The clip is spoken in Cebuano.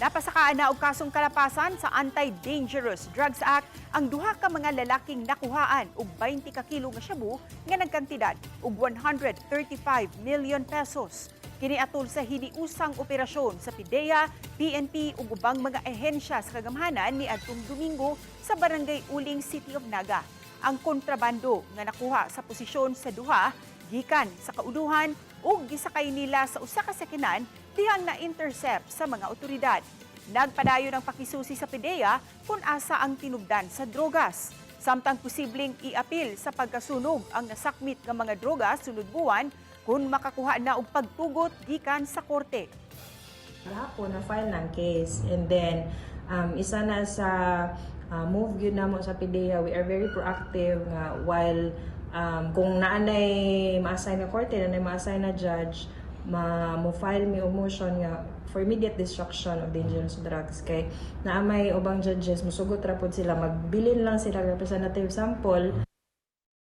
Napasakaan na og kasong kalapasan sa Anti-Dangerous Drugs Act ang duha ka mga lalaking nakuhaan og 20 ka kilo nga shabu nga nagkantidad og 135 million pesos. Kini atol sa hiniusang operasyon sa PDEA, PNP ug ubang mga ahensya sa kagamhanan niadtong Domingo sa Barangay Uling, City of Naga. Ang kontrabando nga nakuha sa posisyon sa duha gikan sa kauduhan ug gisakay nila sa usa ka sakyanan dihang na-intercept sa mga otoridad. Nagpadayon ang pakisusi sa PDEA kung asa ang tinubdan sa drogas. Samtang posibleng iapil sa pagkasunog ang nasakmit nga mga drogas sunod buwan kung makakuha na og pagtugot gikan sa korte. Gahapon na file ng case and then isa na sa move gyud namo sa PDEA. We are very proactive nga while kung naanay ma-assign na korte, naanay ma-assign na judge, ma mo file mi og motion nga for immediate destruction of dangerous drugs kay naa may ubang judges musugot ra pod sila, magbilin lang sila representative sample.